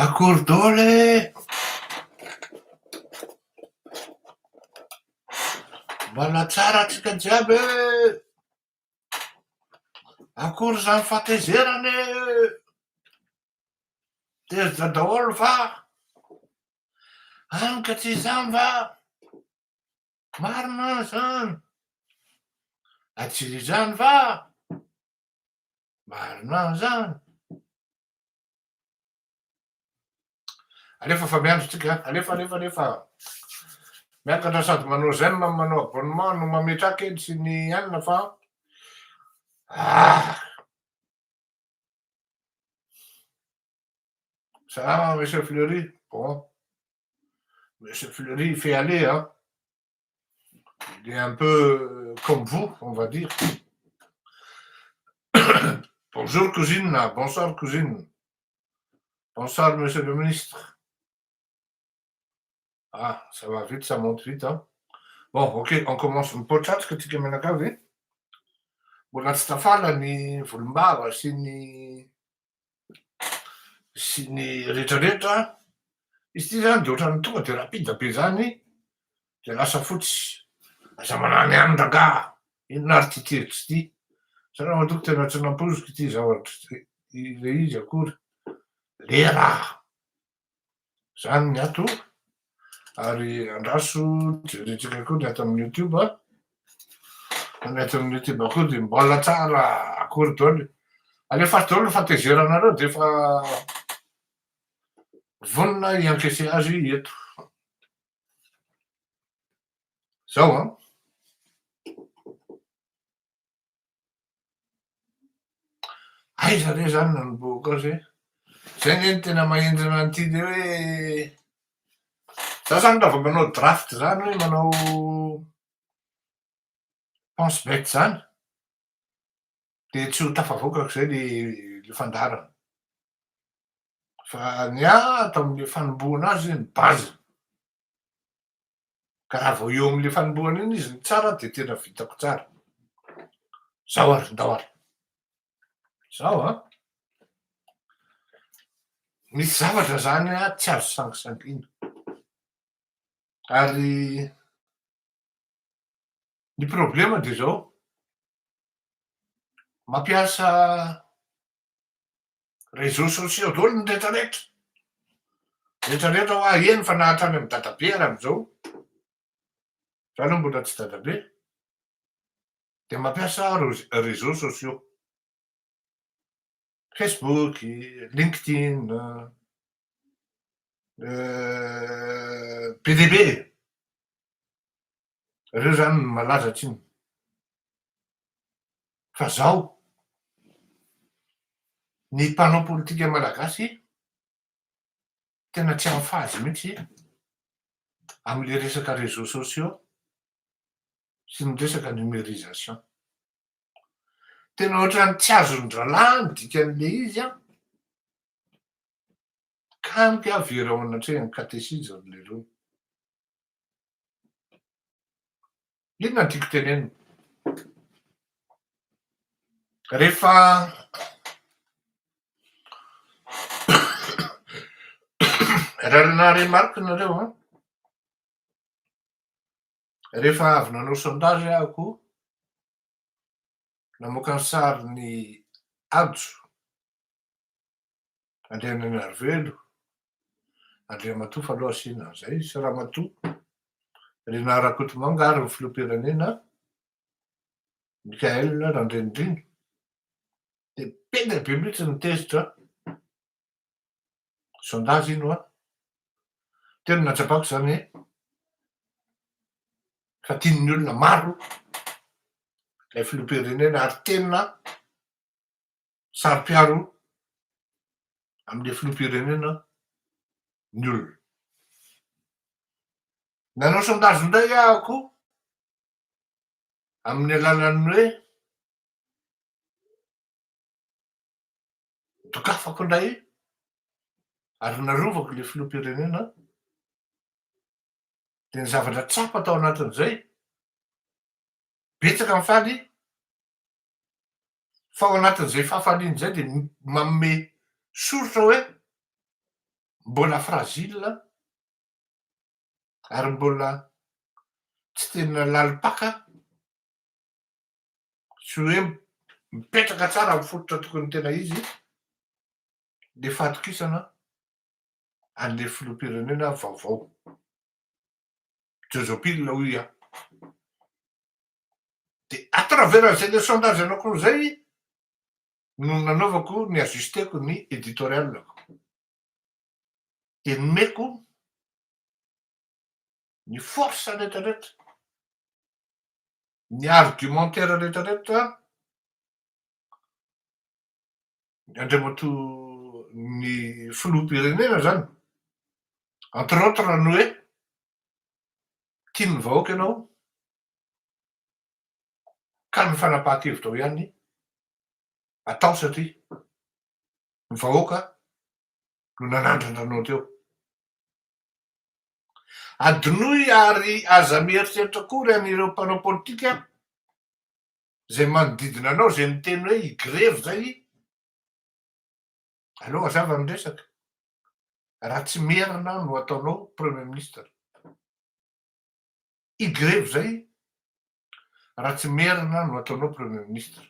Akory daholo e! Mbola tsara antsika jiaby e! Akory izany fahatezerana e! Tezitra daholo va? Any ka tsy izany va? Marina izany? A tsy izany va? Marina izany? Alefa fa miandry tsika, alefa alefa alefa. Miakatra sady manao j'aime manao abonnement no mametraka eny sy ny anona fa ah. Salama monsieur Fleury. Bon. Monsieur Fleury, il fait aller hein. Il est un peu comme vous, on va dire. Bonjour cousine, bonsoir cousine. Bonsoir monsieur le ministre. Ah, ça va vite, ça monte vite hein. Bon, ok, on commence. Mipoatratrika tsika mianakavy. Mbola tsy tafala ny volombava sy ny sy ny rehetrarehetra. Izy ity zany de ohatran'ny tonga de rapide be zany de lasa fotsy. Aza manany any rangaha, inona ary ity tezitra ity? Za raha matoky tena tsy nampoiziko ity zavatra ilay izy akory. Lera! Zany ny ato ary andraso jerentsika koa ny ato amin'ny youtube a. Fa ny ato amin'ny youtube koa dia mbola tsara akory daholo. Alefaso daholo ny fahatezeranareo dia efa vonona hi-encaisser azy eto. Zao an. Aiza re zany nanombohako azy e? Zay nge no tena mahenjana an'ity le hoe za zany raha vao manao draft zany hoe manao pense bête zany de tsy ho tafavoakako zay le le fandaharana. Fa ny ahy atao am'le fanombohana azy ny base. Ka raha vao eo amin'ilay fanombohana iny izy no tsara dia tena vitako tsara. Zao ary, ndao ary. Zao an. Misy zavatra zany an tsy azo sangisangiana. Ary ny problema dia zao, mampiasa Réseaux sociaux daholo ny rehetra rehetra. Rehetra rehetra hoa eny fa na hatrany amin'ny dadabe ary amin'izao. Za aloha mbola tsy dadabe. Dia mampiasa réseaux sociaux. Facebook, LinkedIn, be dia be e. Reo zany no malaza tsinona. Fa zao, ny mpanao politika malagasy tena tsy en phase mihitsy amle resaka réseaux sociaux sy ny resaka numérisation. Tena ohatran'ny tsy azon-drahalahy ny dikan'le izy an, kaniky aho very ao anatrehan'ny katesizy ry leirony. Inona no tiako tenenina? Rehefa raha nahare marika nareo an, rehefa avy nanao sondage aho ko namoaka ny sarin'i Hajo Andriananarivelo, Andriamatoa fa aleo asiana an'izay sy Ramatoa Rinah Rakotomanga ary ny filoham-pirenena Michaël Randrianirina dia be dia be mihitsy ny tezitra sondage iny hoa. Tena nahatsapako izany hoe fa tian'ny olona maro ilay filoham-pirenena ary tena saro-piaro amin'ilay filoham-pirenena ny olona. Nanao sondage indray aho koa amin'ny alalan'ny hoe dokafako indray ary narovako ilay filoham-pirenena dia ny zavatra tsapa tao anatin'izay betsaka ny faly Fa ao anatin'izay fahafaliana izay dia manome soritra hoe Mbola fragile ary mbola tsy tena lalim-paka sy hoe mipetraka tsara amin'ny fototra tokony tena izy le fahatokisana an'le filoham-pirenena vaovao. Jojopil hoy aho. De à travers an'izay le sondage anankiroa zay no nanaovako ny ajusteko ny éditorial-ko. De nomeko ny force rehetrarehetra, ny argumentaire rehetrarehetra, Andriamatoa ny filoham-pirenena zany, entre autres ny hoe tian'ny vahoaka ianao ka ny fanapahan-kevitrao ihany atao satria ny vahoaka no nanandratra anao teo. Adinoy ary aza mieritreritra akory an'ireo mpanao politika zay manodidina anao zay miteny hoe higrevy zay, aleo hazava ny resaka, raha tsy merina no ataonao premier ministre. Higrevy zay raha tsy merina no ataonao premier ministre.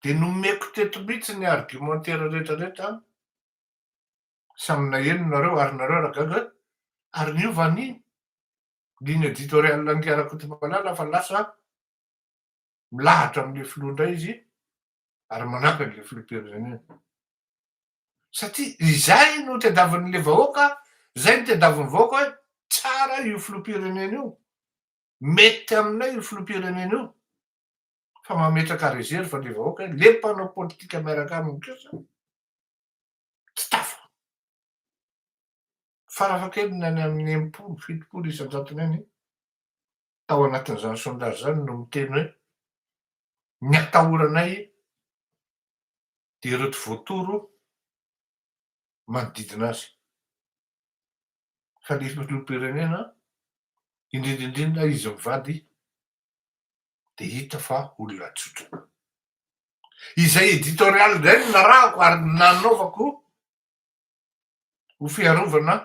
De nomeko teto mihitsy ny argumentaire rehetrarehetra, samy naheno nareo ary nareo raha gaga hoe ary niova ny ligne éditoriale an'i Rakotomalala fa lasa milahatra amin'ilay filoha indray izy ary manampy an'ilay filoham-pirenena. Satria izay no tadiavin'ilay vahoaka, izay no tadiavin'ny vahoaka hoe tsara io filoham-pirenena io, mety aminay io filoham-pirenena io, fa mametraka réserve ilay vahoaka hoe le mpanao politika miaraka aminy kosa tsy tafa. Farafahakeliny any amin'ny 60, 70 isan-jatony any tao anatin'izany sondage izany no miteny hoe ny atahoranay dia ireto voatoro manodidina azy. Fa ny filoham-pirenena, indrindra indrindra izy mivady, dia hita fa olona tsotra. Izay editorial indray no narahako ary nanaovako ho fiarovana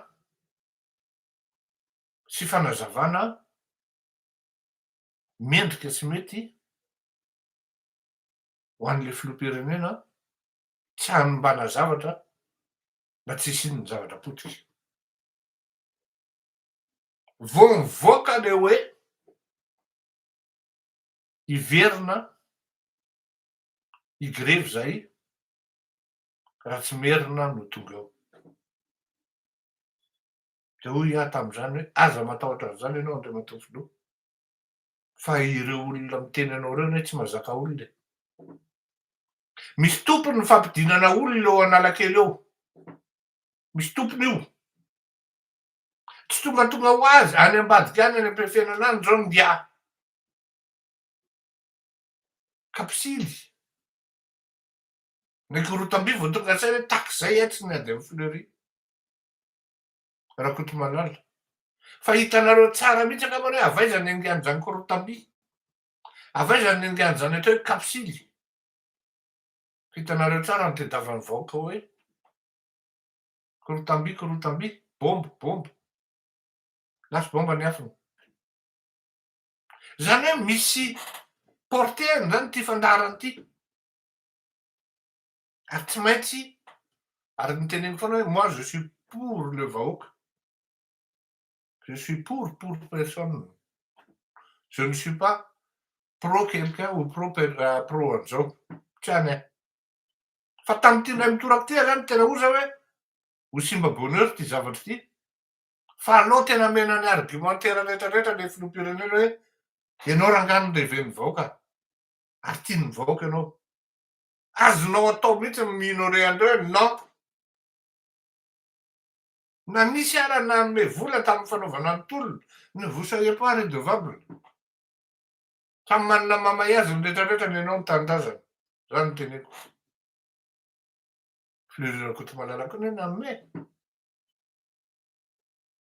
sy fanazavana mendrika sy mety ho an'ilay filoham-pirenena tsy hanimbana zavatra mba tsy hisian'ny zavatra potika. Vao mivoaka le hoe hiverina higrevy zahay raha tsy merina no tonga eo. Dia hoy aho tamin'izany hoe aza matahotra an'izany ianao Andriamatoa Filoha fa ireo olona miteny anao ireo anie tsy mahazaka olona e. Misy tompony ny fampidinana olona eo Analakely eo. Misy tompony io. Tsy tongatonga ho azy any ambadika any, any am-piafenana any izao ny Kapisily. Ny korotam-by vao tonga an-tsaina hoe takizay aho tsy niady amin'i Fleury Rakotomalala. Fa hitanareo tsara mihitsy angambany hoe avy aiza ny andian'izany korotam-by, avy aiza ny andian'izany atao hoe kapisily. Hitanareo tsara ny tediavan'ny vahoaka hoe korotam-by, korotam-by, bomba, bomba. Lasa bomba ny afony. Izany hoe misy portée-ny izany ity fandaharana ity. Ary tsy maintsy, ary noteneniko foana hoe moi je suis pour le vahoaka, je suis pour pour personne, je ne suis pas pro quelqu'un ou pro pro an'izao, tsy any aho. Fa tamin'ity indray mitoraka ity aho zany tena osa hoe ho simba bonheur ity zavatra ity, fa aleo tena omena ny argumentaire rehetrarehetra le filoham-pirenena hoe ianao rangahy no reven'ny vahoaka ary tian'ny vahoaka ianao. Azonao atao mihitsy ny mi-ignorer an'ireo hoe non. Na nisy ara nanome vola tamin'ny fanaovana ny tolona, ne vous soyez pas redevable. Samy manana mamay azy ny retraretra ny anao ny tanindrazana. Zany no teneko. Fleury Rakotomalala koa ne nanome.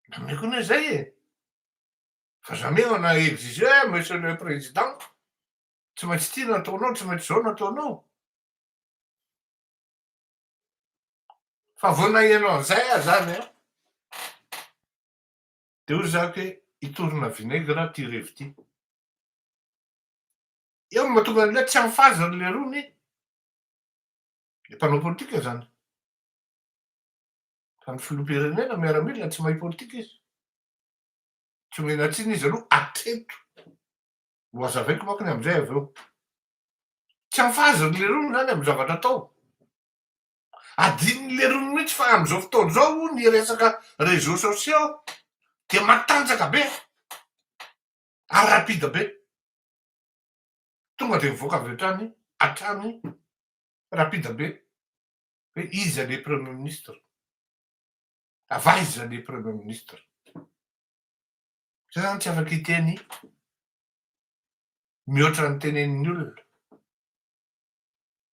Nanome koa ne zay e. Fa jamais on a exigé monsieur le président Tsy maintsy ity no ataonao, tsy maintsy izao no ataonao. Fa vao naheno an'izay aho zany an, de hoy zako hoe hitorina vinaigre ty revy ty. Eo no mahatonga an'ilay tsy en phase ry lerony, le mpanao politika zany. Fa ny filoham-pirenena miaramila tsy mahay politika izy. Tsy omena tsiny izy aloha hatreto. Ho hazavaiko manko ny amin'izay avy eo. Tsy en phase ry lerony zany amin'ny zavatra atao. Adinon'ny lerony mihitsy fa amin'izao fotoana izao ny resaka réseaux sociaux dia matanjaka be ary rapide be. Tonga dia mivoaka avy hatrany hatrany rapide be hoe iza le premier ministre, avy aiza le premier ministre. Zay zany tsy afaka hiteny mihoatra ny tenenin'ny olona.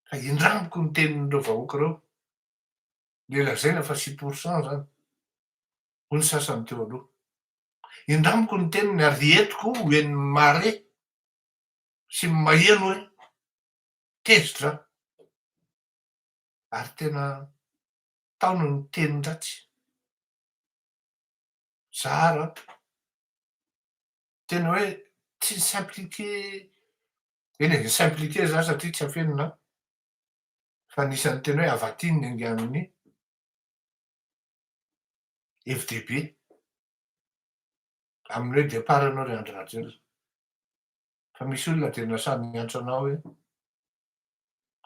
Fa indramiko ny tenin'ireo vahoaka ireo, le lazaina fa 6 pourcent zany, hoy ny sasany teo aloha. Indramiko ny teniny ary entiko ho henon'ny mahare sy ny maheno hoe tezitra aho. Ary tena tao no nitenin-dratsy. Zara an! Tena hoe tsy ni-s'impliquer, eny e, ni-s'impliquer za satria tsy afenina an, fa anisan'ny tena hoe avy ny niaingan'ny hevi-dehibe amin'ny hoe départ ianao ry Andry Rajoelina. Fa misy olona dia nasahy niantso anao hoe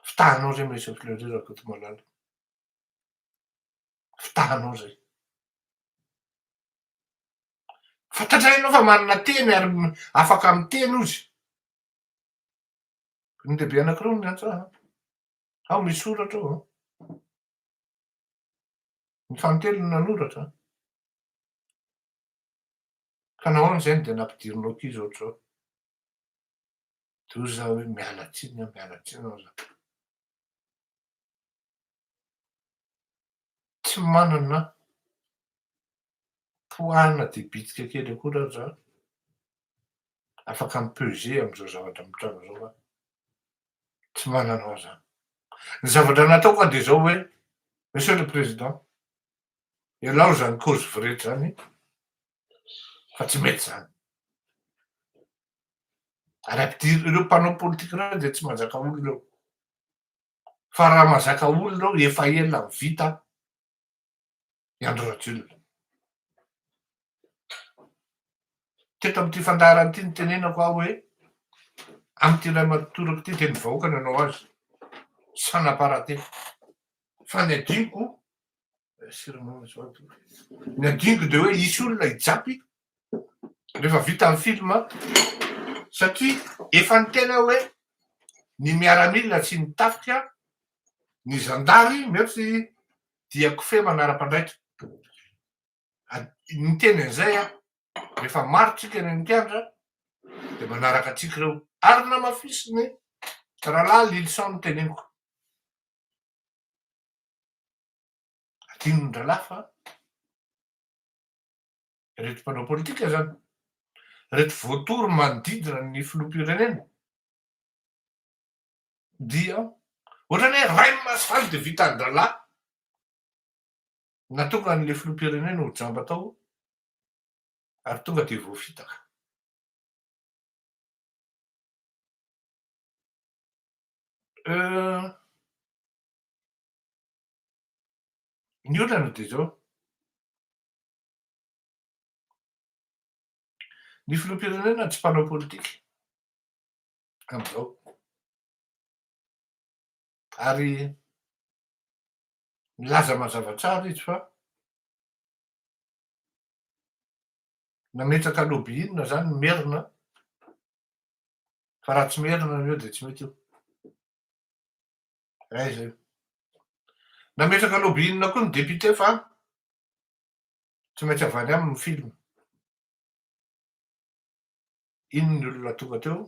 fitahanao zay Monsieur Fleury Rakotomalala. Fitahanao zay. Fantatra ianao fa manana teny ary afaka miteny ozy. Ny lehibe anankiroa no niantso ahy. Ao misy soratra ao an. Ny fahatelo no nanoratra. Fa nahoana izay no dia nampidirinao ankizy ohatr'izao? Dia hoy izaho hoe miala tsiny aho, miala tsiny aho za. Tsy manana poids-na dia bitika kely akory aza afaka mi-peser amin'izao zavatra mitranga izao aho. Tsy manana aho zany. Ny zavatra nataoko aho dia izao hoe, Monsieur le Président, ialao izany cause vraie zany fa tsy mety zany. Ary ampidiro ireo mpanao politika ireo dia tsy mahazaka olona ireo. Fa raha mahazaka olona ireo efa ela vita i Andry Rajoelina. Teto amin'ity fandaharana ity nitenenako aho hoe amin'ity ray aman-torako ity dia ny vahoaka no hanao azy. Ça n'a pas raté. Fa ny adinoko, ny adinoko dia hoe hisy olona hijapy rehefa vita ny film satria efa niteny aho hoe ny miaramila sy ny tafika, ny zandary mety dia kofehy manara-pandraitra. Niteny an'izay aho, rehefa maro tsika any an-kianja dia manaraka antsika ireo. Ary namafisiny rahalahy Lilison no teneniko. Adinon'ny-drahalahy fa ireto mpanao politika zany, ireto voatory manodidina ny filoham-pirenena dia ohatran'ny hoe ray maso zany dia vitan-drahalahy nahatonga an'ilay filoham-pirenena ho jamba tao ary tonga dia voafitaka. Euh, ny olana dia izao, ny filoham-pirenena tsy mpanao politika amin'izao ary nilaza mazava tsara izy fa nametraka lobbying zany ny merina fa raha tsy merina ny eo dia tsy mety io. Aiza io. Nametraka lobbying koa ny député fa tsy maintsy avy any aminy ny film. Iny ny olona tonga teo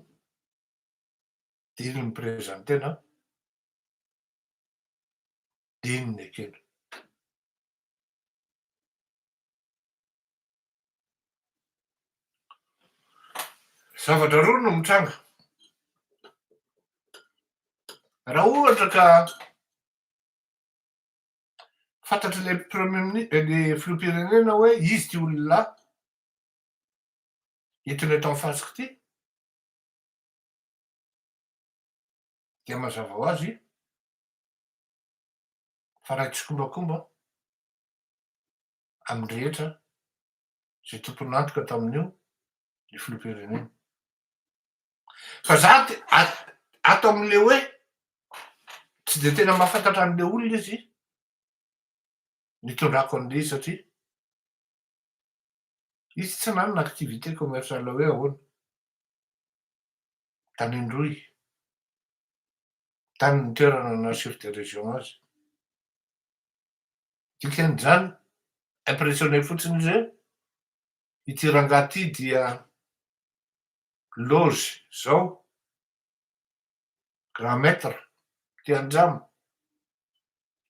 dia iny ny mi-présenter-na dia iny no ekena. Zavatra roa no mitranga. Raha ohatra ka. Fantatr'ilay premier mini- le filoham-pirenena hoe izy ty olona entina eto amy fasika ity, dia mazava ho azy fa ray tsikombakomba amy rehetra zay tompon'antoka tamin'io ny filoham-pirenena. Fa za ato am'le hoe tsy de tena mahafantatra an'le olona izy nitondrako an'le izy, satria izy tsy nanana activité commerciale hoe ahoana tany Androy, tany ny toerana na chef de région azy. Dikan'izany, impressionné fotsiny izy hoe ity rangahy ty dia loge zao, grand maître ty anjama,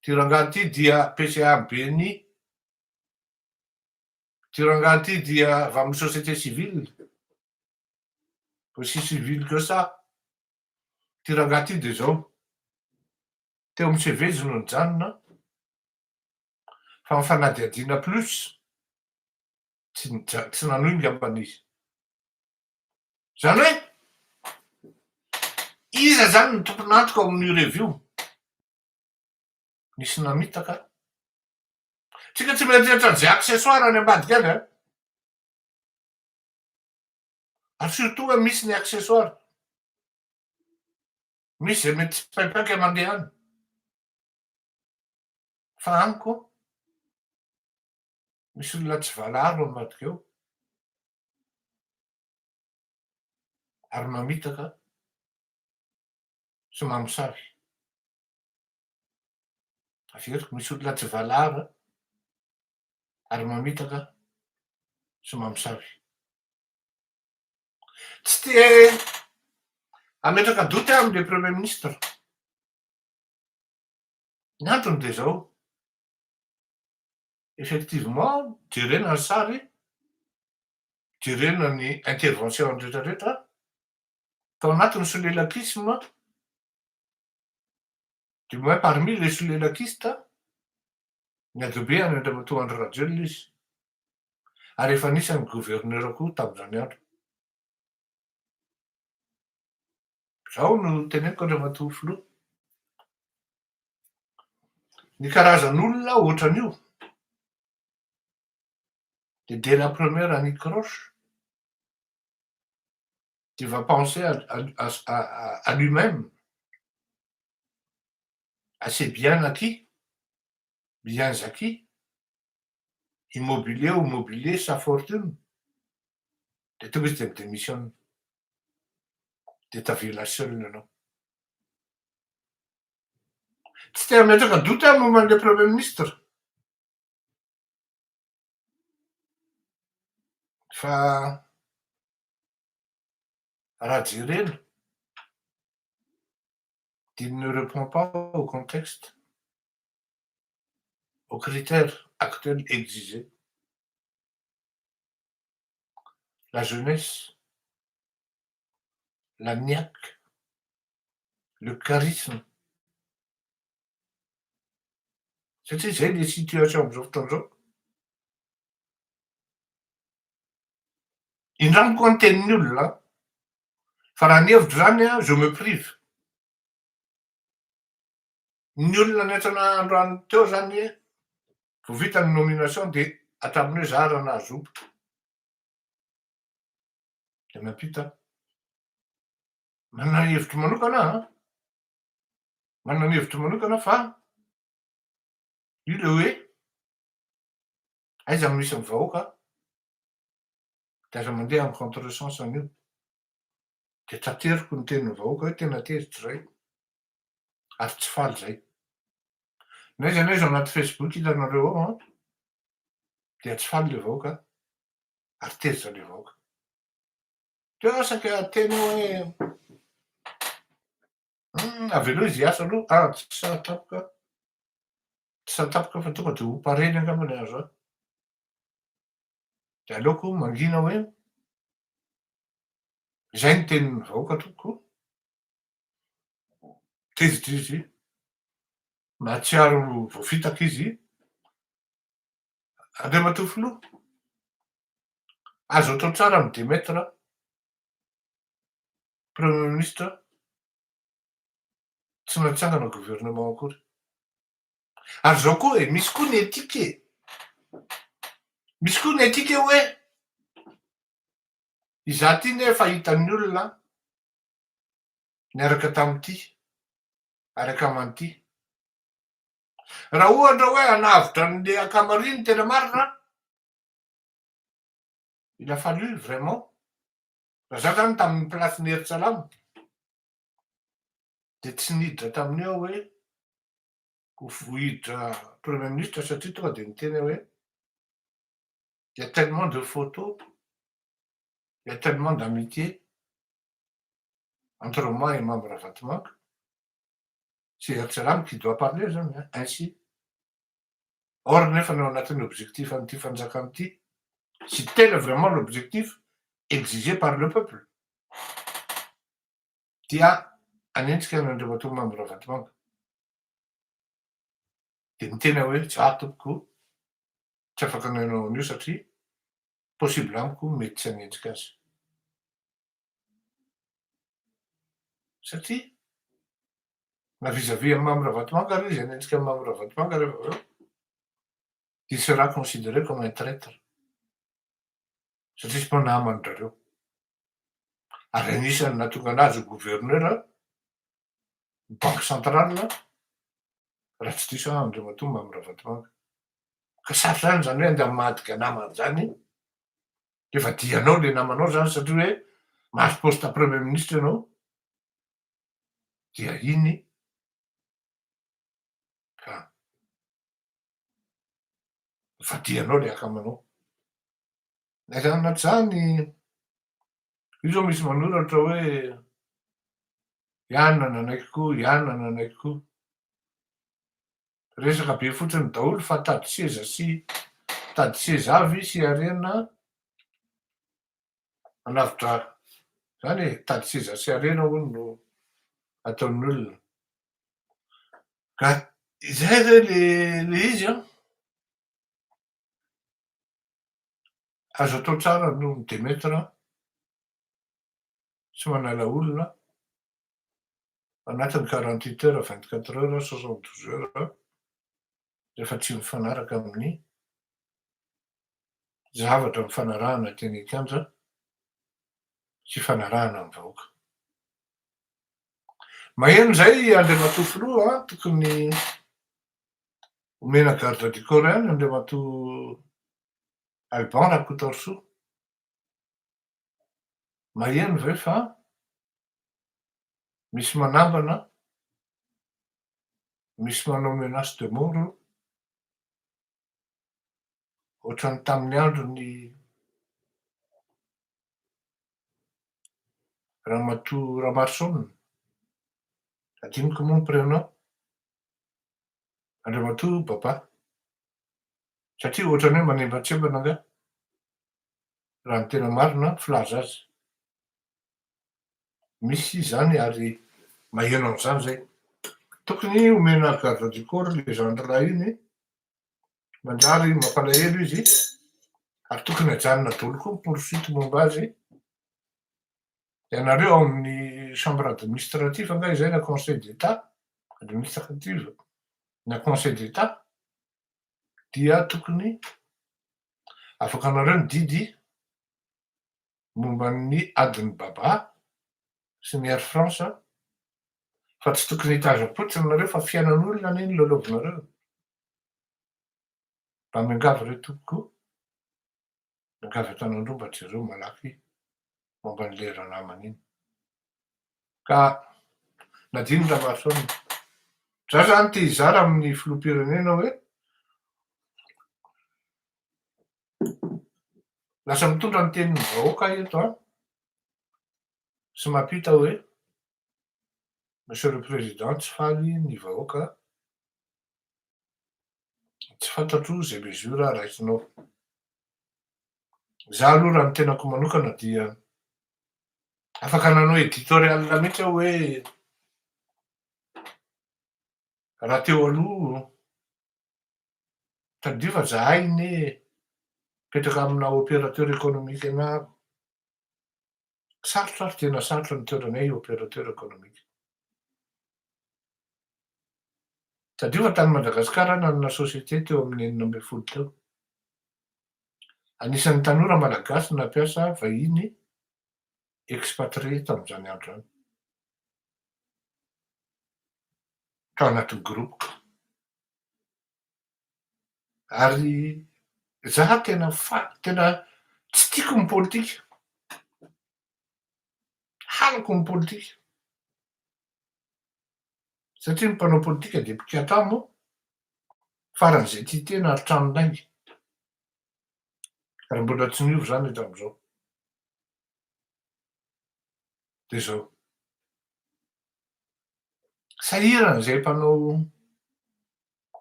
ty rangahy ty dia PCA BNI, ty rangahy ty dia avy amin'ny société civile, aussi civile que ça, ty rangahy ty de zao. Teo amy CV izy no nijanona, fa ny fanadihadiana plus tsy tsy nanohy ngambany izy. Zany hoe iza zany ny tompon'antoka ao amin'io revio? Nisy namitaka tsika, tsy mieritreritra an'izay accessoire any ambadika any a, ary surtout hoe misy ny accessoire, misy zay mety tsy paipaika mandeha any. Fa amiko misy olona tsy valaro ambadika eo ary mamitaka sy mamosavy. Averiko, misy olona tsy valaro ary mamitaka sy mamosavy. Tsy te hametraka doute aho am'le premier ministre. Ny antony de zao: effectivement, jerena ny sary, jerena ny intervention rehetrarehetra tao anatin'ny solelakisme, du moins parmi les solelakistes, ny adobe any Andriamatoa Andry Rajoelina izy, ary efa anisan'ny gouverneur koa tamin'izany andro. Zao no teneniko, Andriamatoa filoha, ny karazan'olona ohatran'io de dès la première anicroche tu vas penser à lui-même, à ses biens acquis, biens acquis immobilier ou mobilier, sa fortune, de tonga izy de midémissionne, de tavela seul ianao. Tsy te hametraka doute aho momba an'le premier ministre, fa raha jerena il ne répond pas au contexte, aux critères actuels exigés. La jeunesse, la niaque, le charisme, satria zay le situation am'izao fotoana zao. Indramiko koa ny tenin'ny olona, fa raha ny hevitro zany a, je me prive. Ny olona nentina androany teo zany vo vita ny nomination de hatramin'ny hoe za raha nahazo de mampita. Manana ny hevitro manokana a, manana ny hevitro manokana, fa io le hoe aiza misy ny vahoaka de aza mandeha amy contresens an'io. De tateriko ny tenin'ny vahoaka hoe tena tezitra zay ary tsy faly zay. N'aiza n'aiza anaty Facebook hitanareo ao an, dia tsy faly le vahoaka ary tezitra le vahoaka. Teo asaka teny hoe aveleo izy hiasa aloha, ah tsy sahatapoka, tsy sahatapoka fa tonga de ho pareny angamba ny azo ahy. De aleoko mangina hoe zay ny tenin'ny vahoaka tompoko, tezitra izy, mahatsiaro voafitaka izy. Andriamatoa Filoha, azo atao tsara mi-demettre Premier ministre tsy natsangana gouvernement akory. Ary zao koa e, misy koa ny éthique e. Misy koa ny éthique hoe izaho ty nefa hitan'ny olona niaraka tamin'ity ary akaman'ity. Raha ohatra hoe hanavotra an'le akamariny tena marina, il a fallu vraiment, raha za zany tamin'ny place-n'i Hery Tsalama, de tsy niditra tamin'io aho hoe ho hiditra premier ministre satria tonga de niteny aho hoe il y a tellement de photos, il y a tellement d'amitié entre moi et Mamy Ravatomanga, c'est Hery Tsalama qui doit parler zany ainsi. Or nefa ny ao anatin'ny objectif an'ity fanjakana ity, si tel est vraiment l'objectif exigé par le peuple, dia anenjika an'Andriamatoa Mamy Ravatomanga. De niteny aho hoe za tompoko tsy afaka nanao an'io satria possible amiko mety tsy hanenjika azy. Satria na vis-à-vis an'i Mamy Ravatomanga ary izy hanenjika an'i Mamy Ravatomanga rehefa avy eo, il sera considéré comme un traitre. Satria izy moa naman-drareo. Ary anisan'ny nahatonga anazy ho gouverneur banque centrale raha tsy diso aho Andriamatoa Mamy Ravatomanga. Ka sarotra ihany zany hoe andeha hamadika namana zany rehefa dianao le namanao zany satria hoe mahazo poste premier ministre ianao dia iny ka vadianao le akamanao. Na izany na tsy izany, io zao misy manoratra hoe ianona nanaiky koa, ianona nanaiky koa. Resaka be fotsiny daholo fa tady seza sy tady seza avy sy harena manavotra zany e, tady seza sy harena hono no ataon'ny olona. Ka izay re le le izy an. Azo atao tsara no mi-demettre sy manala olona anatin'ny 48 heures, 24 heures, 72 heures rehefa tsy mifanaraka amin'ny zavatra mifanarahana teny an-kianja sy fanarahana amin'ny vahoaka. Maheno izay Andriamatoa Filoha tokony omena garde du corps ihany Andriamatoa Alban Rakotoarisoa. Maheno ve fa misy manambana, misy manao menace de mort ohatran'ny tamin'ny andron'ny Ramatoa Ramarson, adinoko moa ny prénom, Andriamatoa Baba, satria ohatran'ny hoe manembantsembana angaha, raha ny tena marina filaza azy. Misy izany ary maheno an'izany zay. Tokony omena garde du corps le zandry lahy iny, manjary mampalahelo izy ary tokony ajanona daholo koa ny poursuite momba azy. Ianareo ao amin'ny chambre administrative angaha izay na conseil d'Etat, administrative na conseil d'Etat dia tokony avoakanareo ny didy momba ny adin'i Baba sy ny Air France fa tsy tokony hitazam-potsiny nareo fa fiainan'olona anie no lalaovinareo. Mba miangavy re tompoko, miangavy an-tanan-droa mba jereo malaky momba an'ilay ranamana iny. Ka nadino Ramaroson. Za zany te hizara amin'ny filoham-pirenena hoe lasa mitondra ny tenin'ny vahoaka aho eto an, sy mampita hoe Monsieur le Président tsy faly ny vahoaka, tsy fantatro izay mesure raisinao. Za aloha raha ny tenako manokana dia afaka nanao éditorial mihitsy aho hoe raha teo aloha tadidio fa zahay anie. Mipetraka amina opérateur économique ana sarotra ary tena sarotra ny toeranay opérateur économique. Tadidio fa tany Madagasikara aho nanana société teo amin'ny 16 teo. Anisan'ny tanora malagasy nampiasa vahiny expatrié tamin'izany andro izany. Tao anatin'ny groupe-ko. Ary za tena fa- tena tsy tiako ny politika. Halako ny politika. Satria ny mpanao politika dia mpikatramo faran'izay tia tena ary trano lainga. Ary mbola tsy niova izany hatramin'izao. Dia izao. Sahirana izay mpanao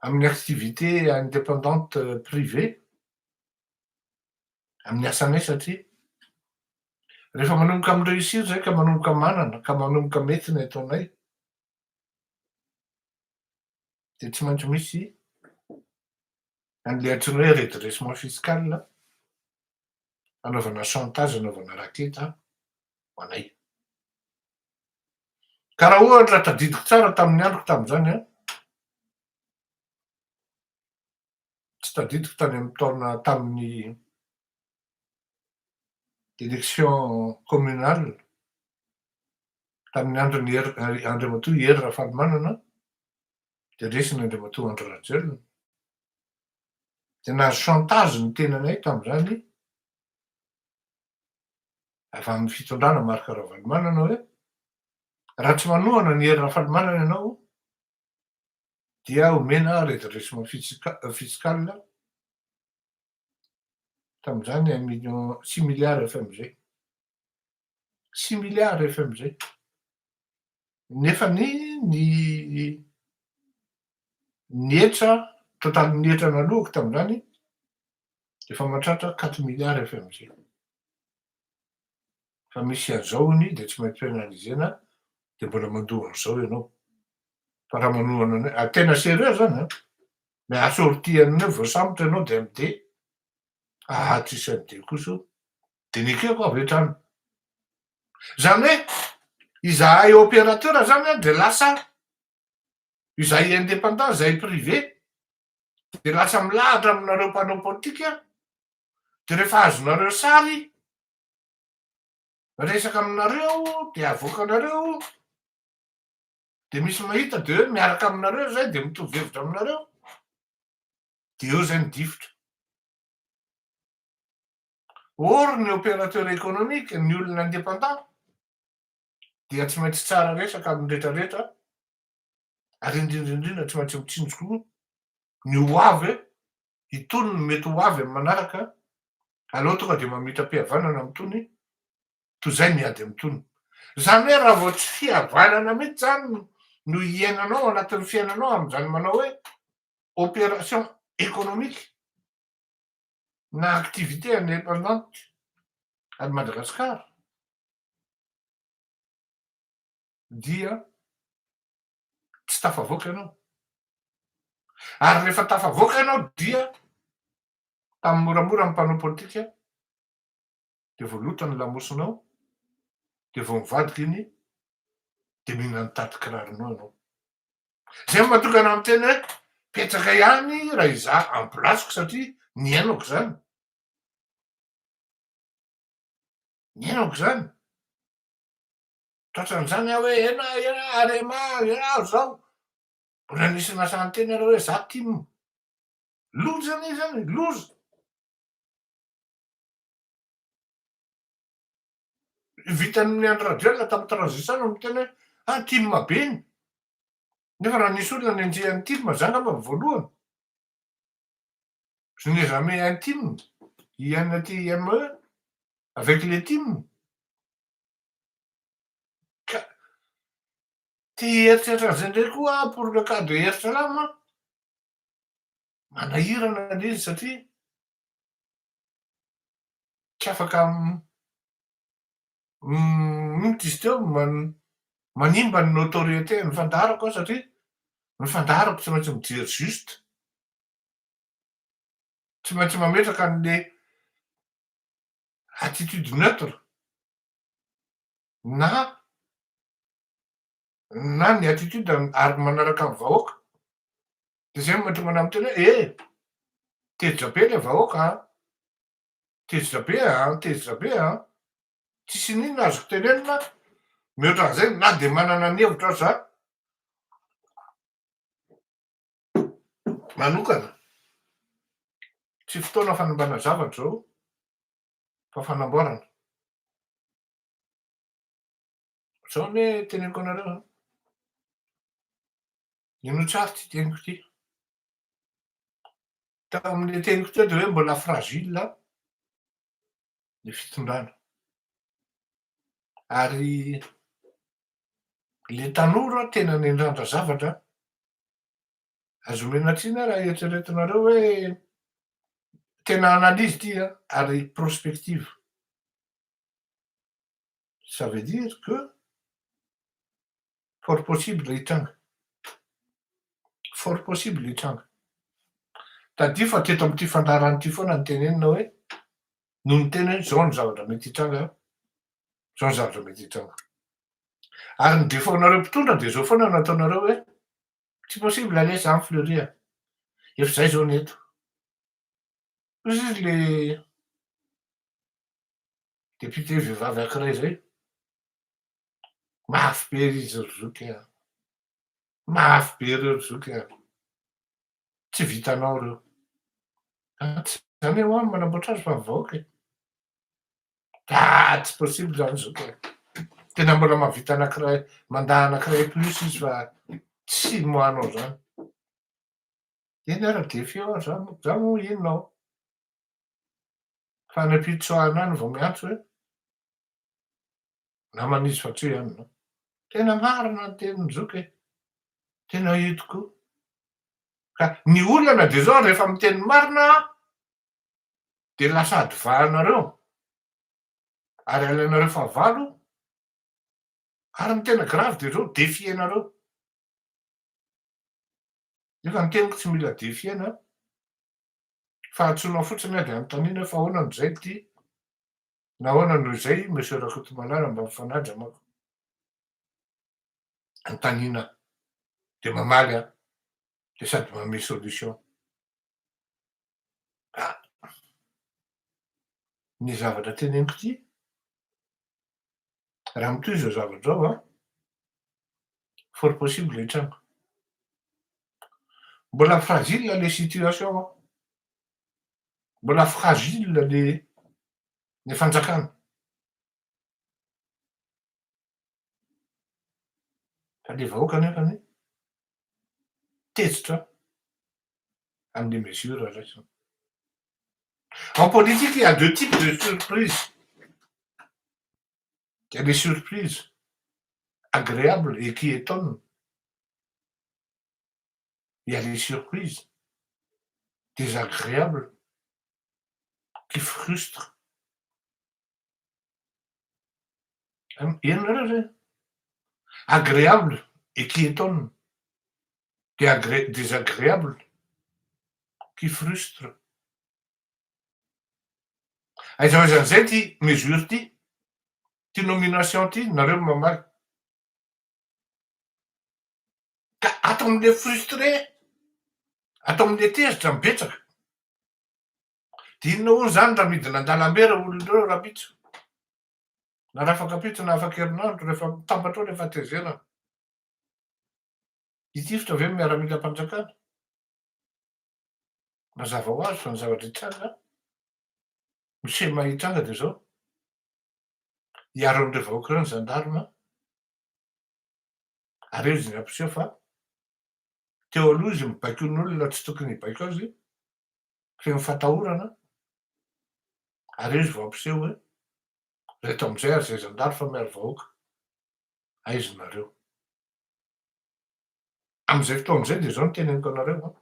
amin'ny activité indépendante privée amin'ny asanay satria rehefa manomboka mi-réussir zay ka manomboka manana ka manomboka mety ny ataonay de tsy maintsy misy an'le antsoina hoe redressement fiscal anaovana chantage anaovana raketa ho anay. Ka raha ohatra tadidiko tsara tamin'ny androko tamin'izany an, tsy tadidiko tany amin'ny taona tamin'ny élection communale tamin'ny andron'i Hery Andriamatoa Hery Rafalimanana dia resiny Andriamatoa Andry Rajoelina dia nahazo chantage ny tenanay tamin'izany avy amin'ny fitondrana Marc Ravalomanana hoe raha tsy manohana an'i Hery Rafalimanana ianao dia omena redressement fiscal tamin'izany un million six milliards FMG, six milliards FMG, nefa ny ny ny hetra totalin'ny hetra naloako tamin'izany efa mahatratra quatre milliards FMG, fa misy an'izao hono dia tsy maintsy penaliser-na dia mbola mandoa an'izao ianao, fa raha manohana anay, ary tena sérieux zany an, mais assorti an'io voasambotra ianao dia MD, aha tsisy MD kosa io, dia nekeko avy hatrany. Zany hoe izahay opérateur zany an dia lasa izahay indépendant, izahay privé dia lasa milahatra aminareo mpanao politika, dia rehefa azonareo sary resaka aminareo dia avoakanareo de misy mahita de hoe miaraka aminareo zay de mitovy hevitra aminareo de eo zay midifotra. Or ny opérateur économique, ny olona indépendant dia tsy maintsy tsara resaka amin'ny retraretra ary indrindra indrindra tsy maintsy mitsinjo koa ny ho avy hoe itony no mety ho avy amin'ny manaraka, aleo tonga dia mamitra-pihavanana amin'itony toy izay miady amin'itony. Izany hoe raha vao tsy fihavanana mihitsy izany no iainanao ao anatin'ny fiainanao amin'izany manao hoe opération économique na activité indépendante any Madagascar dia tsy tafavoaka ianao. Ary rehefa tafavoaka ianao dia tamin'ny moramora ny mpanao politika dia voaloto ny lamosinao, dia vao mivadika iny dia mihinana ny taty kiraronao ianao. Izay no mahatonga anah miteny hoe betsaka ihany raha izaho en place-ko satria niainako izany. Niainako izany. Tratran'izany aho hoe ena ena arema ena zao. Mbola nisy nasahy niteny ary hoe za tim. Loza anie izany e, loza. Vitan'ny Andry Rajoelina tamin'ny transition no miteny hoe ah tim be iny. Nefa raha nisy olona nenjehan'ny tim, za angamba ny voalohany. Je n'ai jamais un tim, INTIME, avec les tim. Ka te hieritreritra an'izay indray koa aho pour le cas de Hery Salama, manahirana ilay izy satria tsy afaka inona izy teo, manimba ny notoriété ny fandaharako aho satria ny fandaharako tsy maintsy mijery juste, tsy maintsy mametraka an'le. Attitude neutre na na ny attitude ary manaraka ny vahoaka, de zay mahatonga ana miteny hoe e tezitra be le vahoaka a, tezitra be a, tezitra be a, tsisy n'inona azoko tenenina mihoatra an'izay na de manana ny hevitra aza manokana. Tsy fotoana fanimbana zavatra zao fa fanamboarana. Zao anie teneniko anareo an, ino tsara ty teniko ty? Tao amin'le teniko teo de hoe mbola fragile ny fitondrana. Ary le tanora tena nendrandra zavatra, azo omena tsiny aho raha eritreretinareo hoe tena analyse ty an, ary prospective. Ça veut dire que fort possible hitranga, fort possible hitranga. Tadidio fa teto amin'ity fandaharana ity foana no tenenina hoe, no niteny hoe zao ny zavatra mety hitranga, zao ny zavatra mety hitranga. Ary ny défaut-nareo mpitondra de zao foana no ataonareo hoe tsy possible anie zany Fleury a, efa zay zao ny eto. Hoy izy le député vehivavy anankiray zay, mafy be izy ry zoky a, mafy be reo ry zoky a, tsy vitanao reo. Tsy zany hoe no manamboatra azy fa ny vahoaka e. Ah, tsy possible zany zoky e. Tena mbola mahavita anankiray, mandat anankiray plus izy fa tsy moanao zany. Eny ara défi eo aho za, za moa inona ao. Fa any am-pitsoahana any vao miantso hoe namana izy fa tsy hoe anona. Tena marina ny tenin'ny zoky e. Tena io tokoa. Ka ny olana de zao rehefa miteny marina de lasa adivahanareo ary alainareo fahavalo ary ny tena grave de zao défienareo. Nefa ny teniko tsy mila défiena fa antsoinao fotsiny aho de anontaniana hoe fa ahoana no zay ty na ahoana no izay monsieur Rakotomalala mba mifanaja manko. Anontaniana de mamaly aho de sady manome solution. Ah, ny zavatra teneniko ty raha mitohy zao zavatra zao an, fort possible hitranga. Mbola fragile le situation an, mbola fragile le ny fanjakana. Fa le vahoaka nefany tezitra amin'ny mesure raisina. En politique, il y a deux types de surprises. Il y a des surprises agréables et qui étonnent. Il y a des surprises désagréables qui frustrent. Inona zay? Agréable et qui étonne. Désagréable qui frustre. Aiza ho aiza an'izay ty mesure ty, ty nomination ty, nareo mamaly. Ka ato am'le frustré, ato am'le tezitra mibetsaka. De inona hono zany raha midina an-dalambe reo olona reo rahampitso? Na raha afaka ampitso na afaka herinandro rehefa mitambatra ao le fahatezerana. Hitifitra ve ny miaramila mpanjakana? Mazava ho azy fa ny zavatra hitranga, ny schéma hitranga de zao, hiaro an'ireo vahoaka ireo ny gendarme, ary eo izy ny ampiseho fa teo aloha izy mibaiko ny olona tsy tokony hibaiko azy, feno fatahorana, ary eo izy vao ampiseho hoe reto amizay ary zay zandary fa miaro vahoaka, aiza nareo. Am'izay fotoana izay de zao no teneniko anareo an,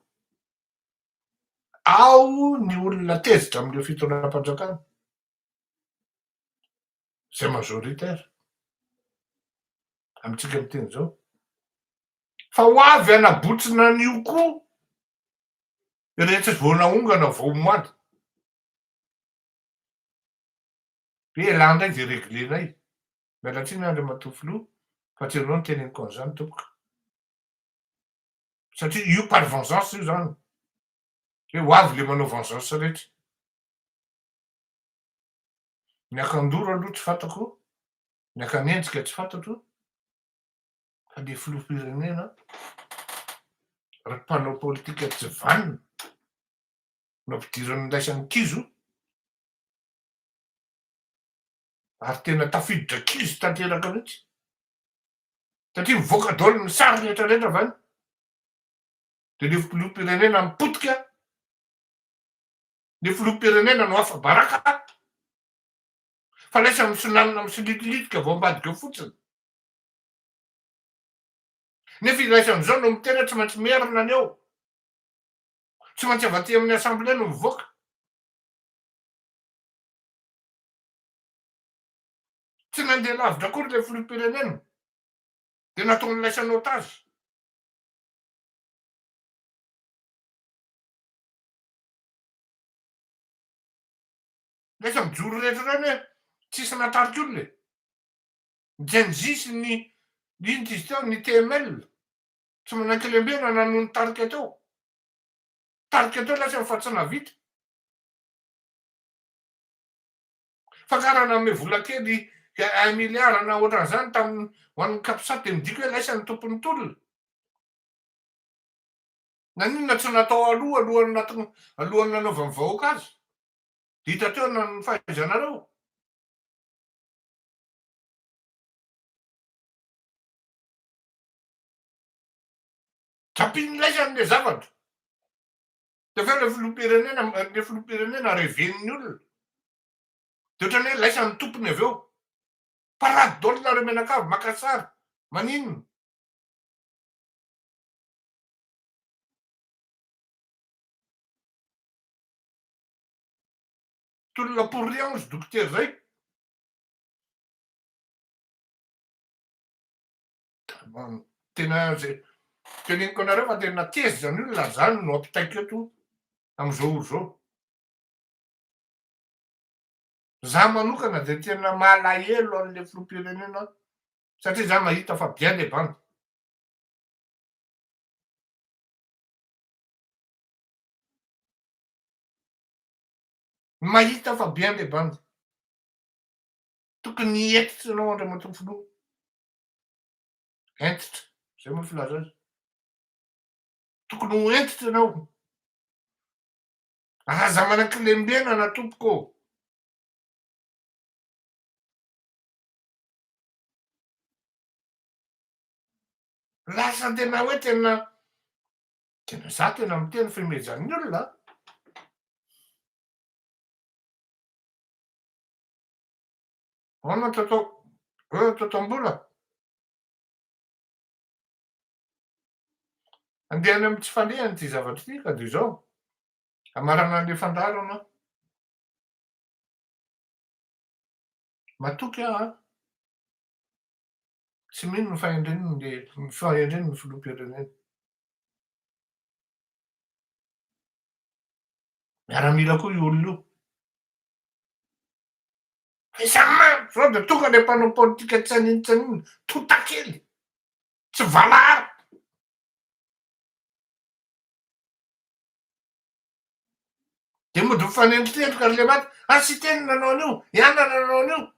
ao ny olona tezitra amin'ireo fitondram-panjakana, zay majoritaire amitsika miteny zao, fa ho avy anabotsina an'io koa iretsy vao naongana vao omaly. Hoe elah ndray de reglenay. Miala tsiny Andriamatoa Filoha fa tsy ianao no teneniko an'izany tompoko. Satria io par vengeance io zany. Hoe ho avy le manao vengeance rehetra. Ny akandoro aloha tsy fantako, ny akanenjika tsy fantatro, fa le filoham-pirenena ry mpanao politika tsy vanona no ampidiran'ny laisan'ny kizo ary tena tafiditra kizo tanteraka mihitsy satria mivoaka daholo ny sary rehetra rehetra avy any de le filoham-pirenena mipotika ny filoham-pirenena no afa-baraka fa lasa misonanina misolitolitika vao ambadika eo fotsiny nefa iraisan'izao no miteny tsy maintsy merina ny eo tsy maintsy avy aty amin'ny assemblée no mivoaka Tsy nandeha lavitra akory ilay filoham-pirenena dia nataony laisany otage. Lasa mijoro rehetra ireny hoe tsisy nahatarika olona e. Ny Gen Z sy ny inona izy teo, ny TML, tsy manaiky lembenana no nitarika teo. Tarika teo lasa fa tsy nahavita. Fa nga raha nanome vola kely un milliard na ohatran'izany tamin'ny ho an'ny capsat dia midika hoe laisa ny tompon'ny tolona? Naninona tsy natao aloha alohan'ny nato- alohan'ny nanaovan'ny vahoaka azy? Dia hita teo na ny fahaizanareo. Japin'ny laisany le zavatra. Dia avy eo ilay filoham-pirenena, ilay filoham-pirenena reven'ny olona. Dia ohatran'ny hoe laisan'ny tompony avy eo. Parade daholo nareo mianakavy, maka sary, maninona? Tolona pour rien ozy dokotera zay. Tena zay teneniko anareo fa tena tezitra ny olona zany no ampitaiko eto am'izao ora zao. Za manokana de tena malahelo an'le filoham-pirenena satria za mahita fa bien le bandy. Mahita fa bien le bandy. Tokony hentitra ianao Andriamatoa Filoha. Hentitra, zay moa filaza azy. Tokony ho hentitra ianao. Aza manan-kilembenana tompoko ô. Lasa tena hoe tena tena za tena miteny fimehezan'ny olona an. Ahoana toto hoe totom-bola? Andeha any amin'ny tsy fandehany ity zavatra ity ka dia izao. Hamarana an'ilay fandaharana aho. Matoky aho an. Tsy mino ny fahendren'ny ny fahendren'ny filoham-pirenena. Miaramila koa io olona io. Fa isan'andro zao dia tonga le mpanao politika tsy haninona tsy haninona, tontakely, tsy valahara. Dia mody mifanendrikendrika ry lematy, ah Siteny nanao an'io, i anona nanao an'io.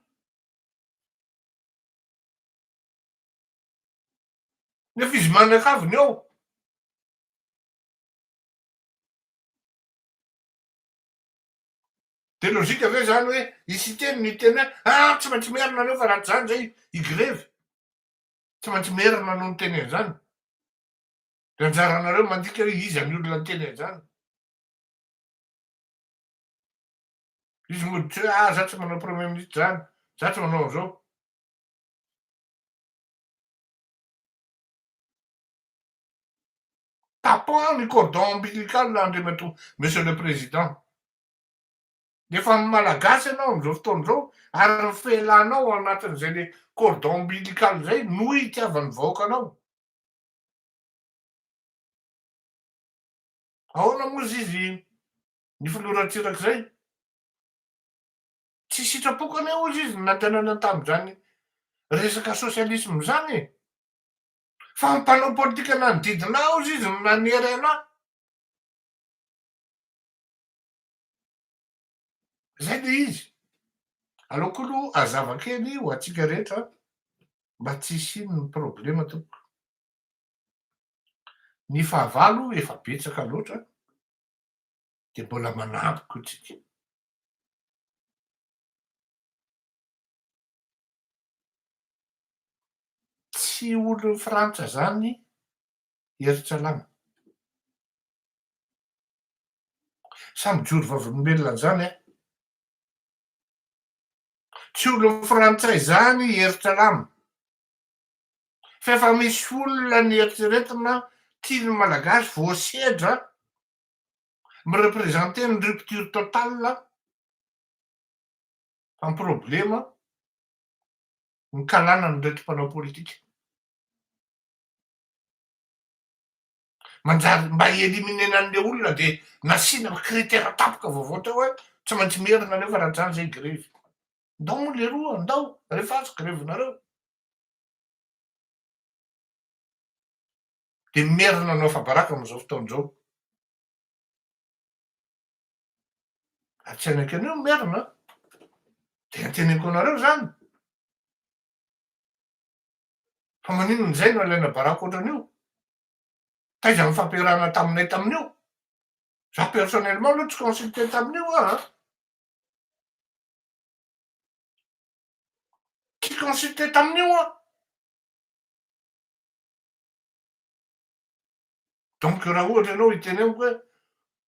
Nefa izy manakavy ny eo. Dia logique ve zany hoe i Siteny no hiteny hoe ah tsy maintsy merina nareo fa raha tsy zany zay hi-grevy. Tsy maintsy merina no niteny an'izany. Dia anjaranareo mandika hoe iza ny olona niteny an'izany. Izy mody tsy hoe ah za tsy manao premier ministre zany, za tsy manao an'izao. Tapons ny cordon ombilical Andriamatoa Monsieur le Président. Efa Malagasy ianao amin'izao fotoana izao ary ny fehilahinao ao anatin'izay le cordon ombilical izay no itiavan'ny vahoaka anao. Ahoana moa izy izy ny filoha Ratsiraka izay? Tsy sitrapoko anie hozy izy ny nandehanana tamin'izany resaka socialisme izany e! Fa ny mpanao politika nanodidina ahy hozy izy no nanery anah. Zay le izy. Aleo koa aloha hazava kely ho antsika rehetra mba tsy hisian'ny problema tompoko. Ny fahavalo efa betsaka loatra dia mbola manampy koa tsika. Tsy olon'i Frantsa zany Heritsalama. Samy mijoro vavolombelona an'izany aho. Tsy olon'ny frantsay izany i Heritsalama. Fa efa misy olona nieritreretina tian'ny Malagasy voasedra mi-representer ny rupture totale amin'ny problema ny kalanan'ireto mpanao politika. Manjary mba hi-eliminer-na an'le olona de nasiana critère tampoka vaovao teo hoe tsy maintsy merina nefa raha tsy zany zay grevy. Ndao moa leroa, ndao, rehefa azo grevy-nareo. De merina no afa-baraka amin'izao fotoana izao. Ary tsy hanaiky an'io ny merina an. De anteneniko anareo zany. Fa maninona izay no alaina baraka ohatran'io? Taiza ny fampiarahana taminay tamin'io? Za personnellement aloha tsy consulté tamin'io aho an! Tsy consulté tamin'io aho. Donc raha ohatra ianao hiteny amiko hoe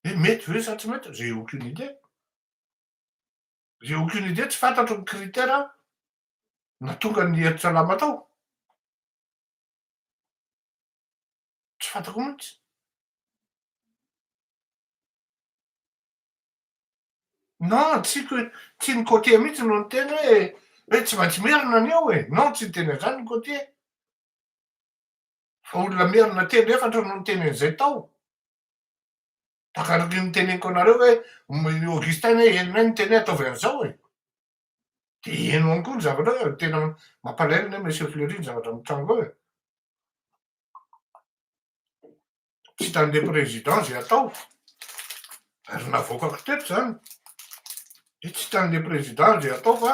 hoe mety ve sa tsy mety, j'ai aucune idée. J'ai aucune idée, tsy fantatro ny critère nahatonga ny hery-tsalama tao. Tsy fantako mihitsy. Non, tsy tsy ny côtier mihitsy no niteny hoe hoe tsy maintsy merina ny eo e. Non, tsy niteny an'izany ny côtier. Fa olona merina telo efatra no niteny an'izay tao. Tahaka ny niteneniko anareo hoe Augustin anie henonay niteny hoe ataovy an'izao e. Dia heno ihany koa ny zavatra hoe tena mampalahelo anie Monsieur Fleury ny zavatra mitranga eo e. Tsy hitan'ilay président izay atao. Ary navoakako teto izany. Dia tsy hitan'ilay président izay atao fa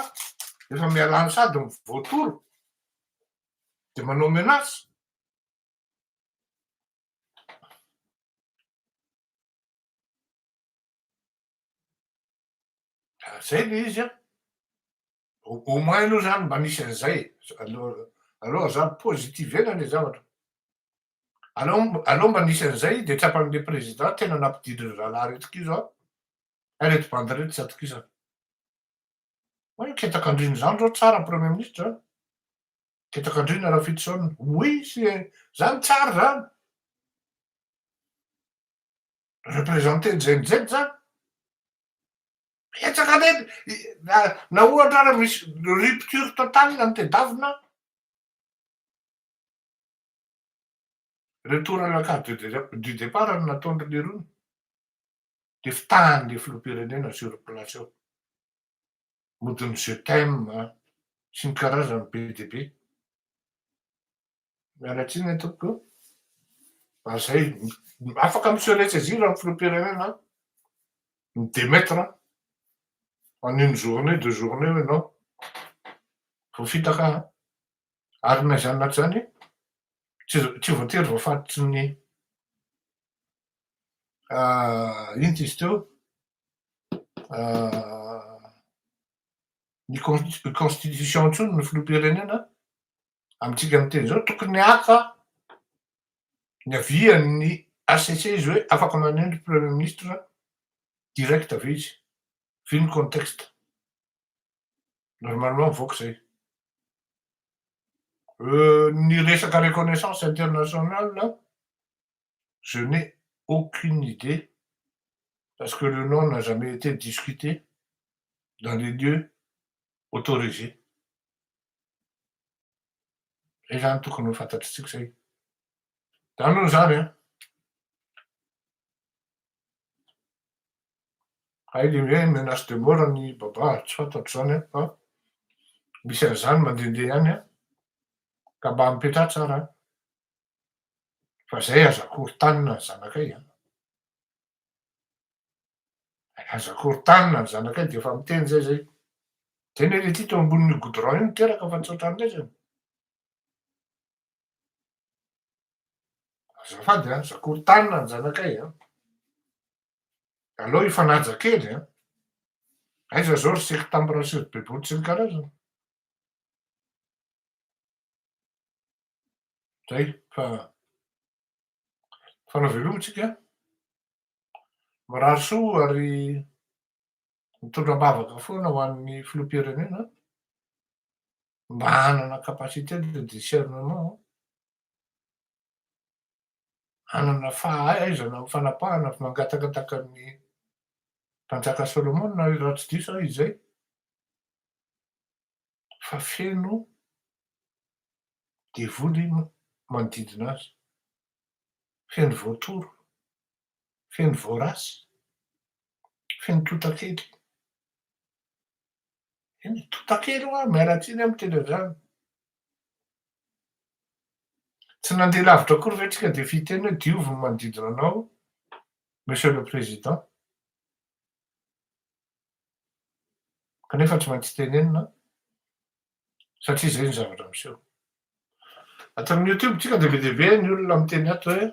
efa mialany sady ny voatoro. Dia manao menace. Zay le izy an! Au moins aloha zany mba nisy an'izay e! Aleo aloha za positivena le zavatra. Aleo aleo mba nisy an'izay de tsapan'le président tena nampidirin'ny zalahy reto kizo an! Hay reto bandy reto tsy atokisana. Hay ketak'andriana zany zao tsara premier ministre an! Ketak'andriana Rafitoson, oui c'est zany tsara zany! Représenter ny Gen Z zany. Betsaka anie na na ohatra ara misy rupture totale ny tedavina retour à la case du départ no nataon-dry lerony de fitahan'le filoham-pirenena sur place eo. Mody ny je t'aime sy ny karazany be dia be. Miala tsiny aho tompoko fa zay, afaka mi se ressaisir ny filoham-pirenena an, mi demettre en une journée, deux journées hoe non, voafitaka aho an, ary na izany na tsy izany tsy tsy voatery voafaritry ny inona izy teo ny constitution intsony ny filoham-pirenena. amintsika miteny izao, tokony haka ny avian'ny HCC izy hoe afaka manendry premier ministre direct ve izy, vu ny contexte. Normalement mivoaka izay. Ny resaka reconnaissance internationale, je n'ai aucune idée parce que le nom n'a jamais été discuté dans les lieux autorisés. Zay zany tokony ho fantatritsika zay. Zany aloha zany an. Hay le hoe menace de mort ny baba, tsy fantatro zany an, fa misy an'izany mandehandeha any an, ka mba mipetraha tsara an, fa zay aza korontanina ny zanakay an. Aza korontanina ny zanakay de efa miteny zay zay. Zay ne le ty teo ambonin'io goudron io niteraka fa tsy ohatran'laizany. Azafady an, aza korontanina ny zanakay an. Aleo hifanaja kely an! Aiza zao ry septambra sy ry beboty sy ny karazany? Zay fa fanao veloma tsika an! Mirary soa ary mitondra am-bavaka foana ho an'ny filoham-pirenena mba hanana capacité de discernement. Hanana fahaizana amin'ny fanapahana avy mangatakataka ny mpanjaka Solomona raha tsy diso aho izay fa feno devoly manodidina azy, feno voatoro, feno voarasy, feno totakely. Eny e, totakely hoa, miala tsiny aho miteny an'izany. Tsy nandeha lavitra akory ve tsika dia fiteny hoe diovy ny manodidina anao Monsieur le Président. Kanefa tsy maintsy tenenina satria izay ny zavatra miseho. Ato amin'ny YouTube tsika dia be dia be ny olona miteny ato hoe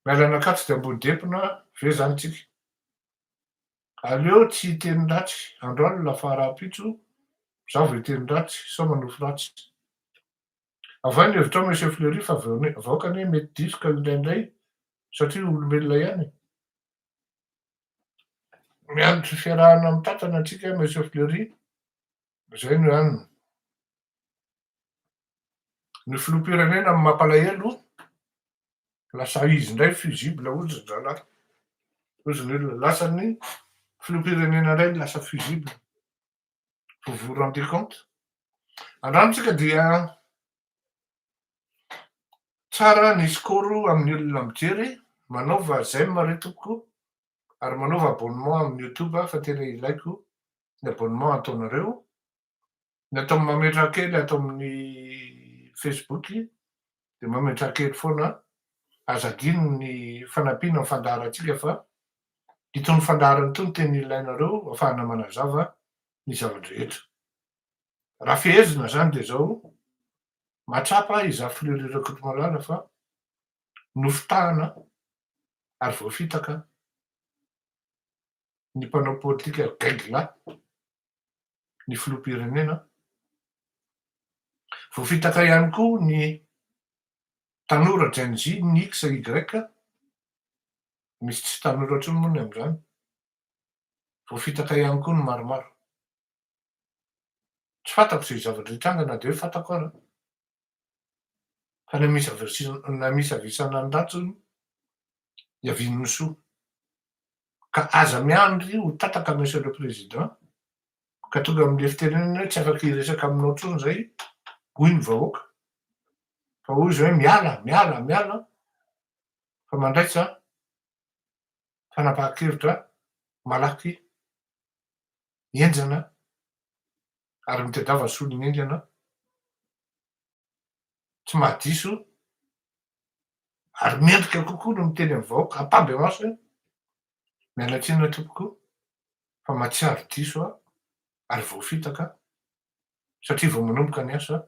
miala an'Ankatso dia Ambodidempona ve izany tsika? Aleo tsy hiteny ratsy andro alina fa rahampitso zaho vao hiteny ratsy sao manofy ratsy. Avoahy ny hevitrao Monsieur Fleury fa vahoaka anie mety diso ka indraindray satria olombelona ihany e. Miandry fiarahana mitantana antsika Monsieur Fleury, zay no ihany. Ny filoham-pirenena no mampalahelo, lasa izy indray fusible hozy ry zalahy, hozy ny olona, lasa ny filoham-pirenena indray no lasa fusible, vous vous rendez compte? Androany tsika dia tsara ny score amin'ny olona mijery, manaova j'aime re tompoko ary manaova abonnement amin'ny youtube fa tena ilaiko ny abonnement ataonareo. Ny atao mametraha kely ato amin'ny Facebook dia mametraha kely foana, aza adino ny fanampiana ny fandaharantsika fa itony fandaharana itony tena ilainareo afahana manazava ny zava-drehetra. Raha fehezina izany dia izao, mahatsapa izaho Fleury Rakotomalala fa nofitahana ary voafitaka ny mpanao politika gaigy lahy. ny filoham-pirenena. Voafitaka ihany koa ny tanora Gen Z, ny X, Y, misy tsy tanora intsony moa ny amin'izany. Voafitaka ihany koa ny maromaro. Tsy fantako izay zavatra hitranga na dia hoe fantako ara. Fa namisavisana ny ratsy hono hiavian'ny soa. Ka aza miandry ho tataka Monsieur le Président, ka tonga amin'ilay fitenenana hoe tsy afaka hiresaka aminao intsony izay, hoy ny vahoaka, fa hoy izy hoe miala, miala, miala, fa mandraisa fanapahan-kevitra malaky, henjana, ary mitadiava solony haingana, tsy mahadiso ary mendrika kokoa no miteny amin'ny vahoaka ampahibemaso hoe miala tsiny aho tompoko fa mahatsiaro diso aho ary voafitaka satria vao manomboka ny asa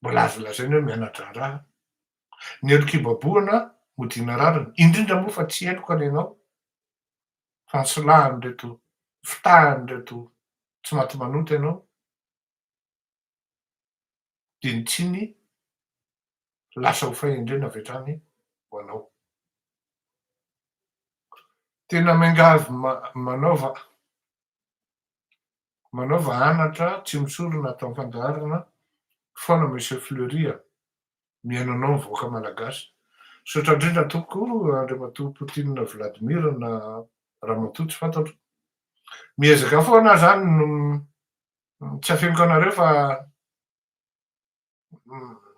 mbola azo lazaina hoe miana-draharaha. Ny heloka ibabohana modiana rariny, indrindra moa fa tsy heloka ny anao fa ny solahan'ireto fitahan'ireto tsy maty manota ianao. dia ny tsiny lasa ho fahendrena avy hatrany ho anao. Tena miangavy manaova manaova anatra tsy misorona ato amin'ny fandaharana foana Monsieur Fleury a! Mihaino anao ny vahoaka malagasy. Misaotra indrindra tompoko Andriamatoa Poutine Vladimir na Ramatoa tsy fantatro. Miezaka foana aho zany no Tsy afeniko anareo fa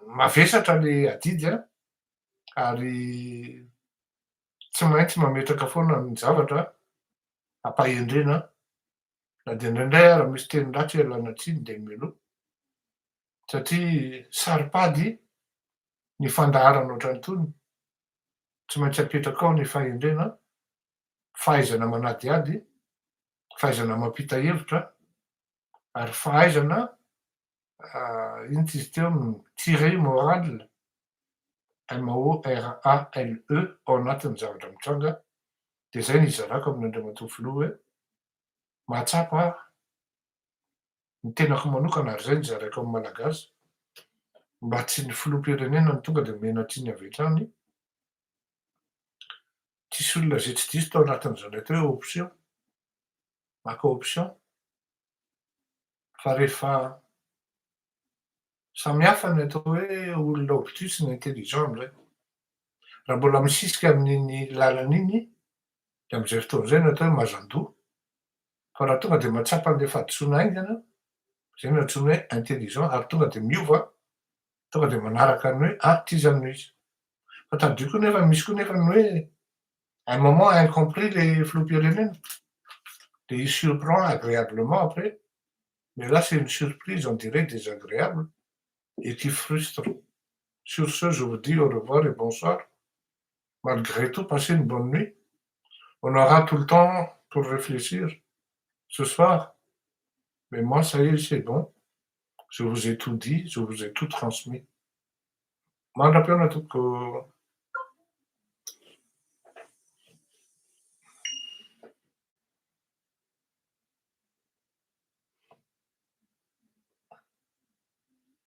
mavesatra le adidy an, ary tsy. Tsy maintsy mametraka foana ny zavatra ampahendrena, na de indraindray ara misy teny ratsy ialana tsiny de mialoha, satria saro-pady ny fandaharana ohatran'itony. Tsy maintsy apetraka ao ny fahendrena, fahaizana manadiady, fahaizana mampita hevitra, ary fahaizana, ino ty izy teo, tirer morale, morale, ao anatin'ny zavatra mitranga. De zay ny izarako amin'andriamatoa filoha hoe mahatsapa ny tenako manokana, ary zay ny zaraiko amy Malagasy, mba tsy ny filoham-pirenena no tonga de omena tsiny avy hatrany. Tsisy olona zay tsy diso tao anatin'izany atao hoe option, maka option, fa rehefa samy hafa ny atao hoe olona obtus sy ny intelligent amizay. Raha mbola misisika amin'iny lalana iny, de am'izay fotoana zay no atao hoe mazandoha, fa raha tonga de mahatsapa an'le fahadisoana haingana, zay no antsoina hoe intelligent, ary tonga de miova, tonga de manaraka ny hoe ah, ty zany no izy. Fa tadidio koa nefa misy koa nefa ny hoe un moment incompris le filoham-pirenena, de il surprend agréablement après, mais là c'est une surprise, on dirait, désagréable et qui frustre. Sur ce, je vous dis au revoir et bonsoir. Malgré tout, passez une bonne nuit. On aura tout le temps pour réfléchir ce soir, mais moi, ça y est, c'est bon, je vous ai tout dit, je vous ai tout transmis. Mandra-pihaona tompoko.